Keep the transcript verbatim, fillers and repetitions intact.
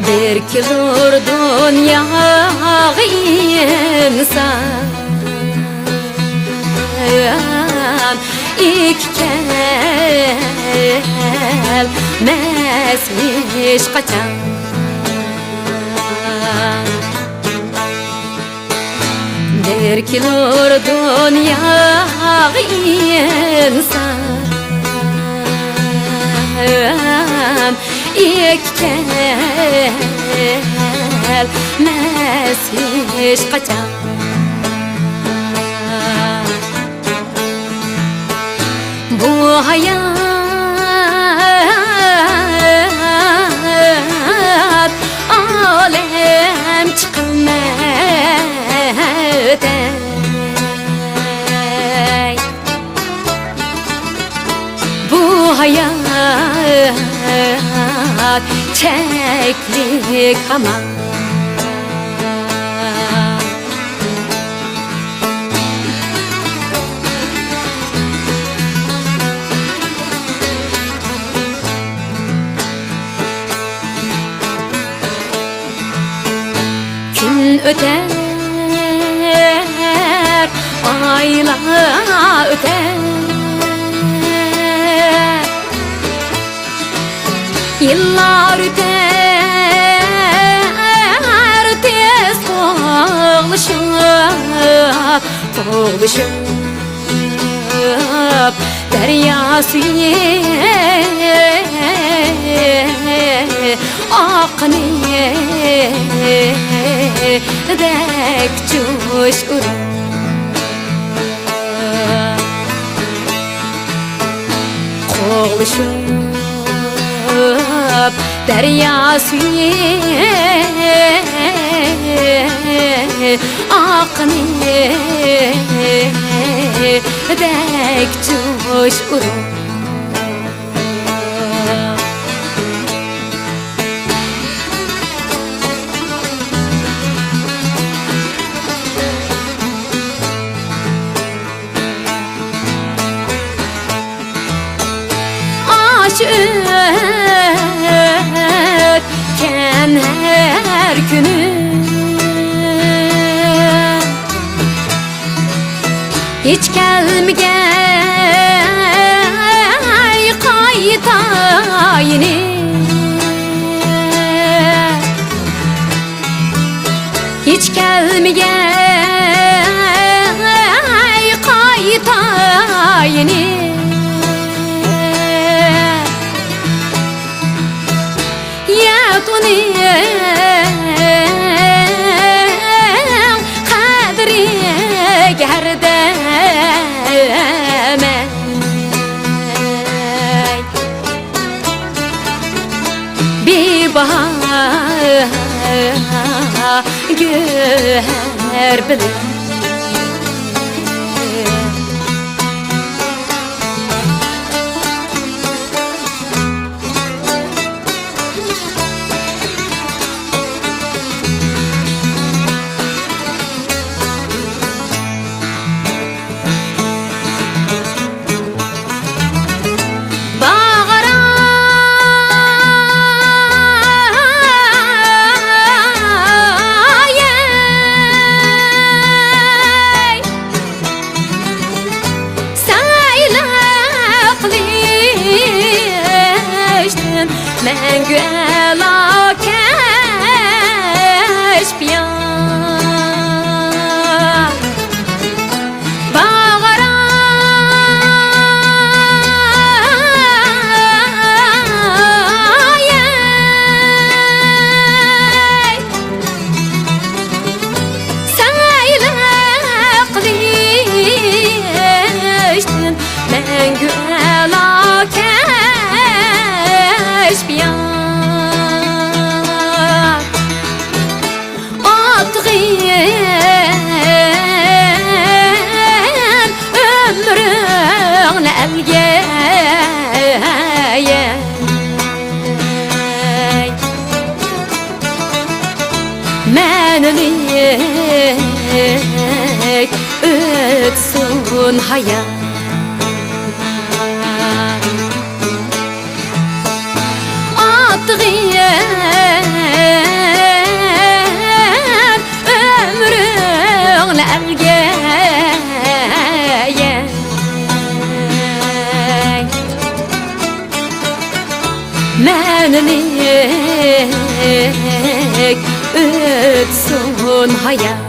بىر كېلۇر دۇنياغا ئىنسان، ئىككى كەلمەس ھېچقاچان. بىر كېلۇر دۇنياغا ئىنسان، ئىككى كەلمەس ھېچقاچان. بۇ ھايات ئالەم چىقىلمەس. بۇ ھايات چەكلىك ھامان. كۈن ئۆتەر، ئايلار ئۆتەر، يىللار ئۆتەر، تېز قوغلىشىپ، قوغلىشىپ. دەريا سۈيى ئاققىنىدەك جۇش ئۇرۇپ، قوغلىشىپ دەريا سۈيى ئاققىنىدەك جۇش ئۇرۇپ. ئاشۇ ئۆتكەن ھەر كۈنۈم، ھېچ كەلمىگەي قايتا يېنى. ھېچ كەلمىگەي قايتا يېنى. يەت ئۇنىڭ قەدرىگە ھەردەم بىباھا گۆھەر بىلەن. سايلىقلىشتىن مەڭگۈ ئەلاكەش پىيان. باغراي، سايلىقلىشتىن مەڭگۈ ئەلاكەش پىيان. ئاتىغىن ئۆمرۈڭنى ئەلگە. مەنىلىك ئۆتسۇن ھايات. ئاتىغىن مەنىلىك ئۆتسۇن ھايات.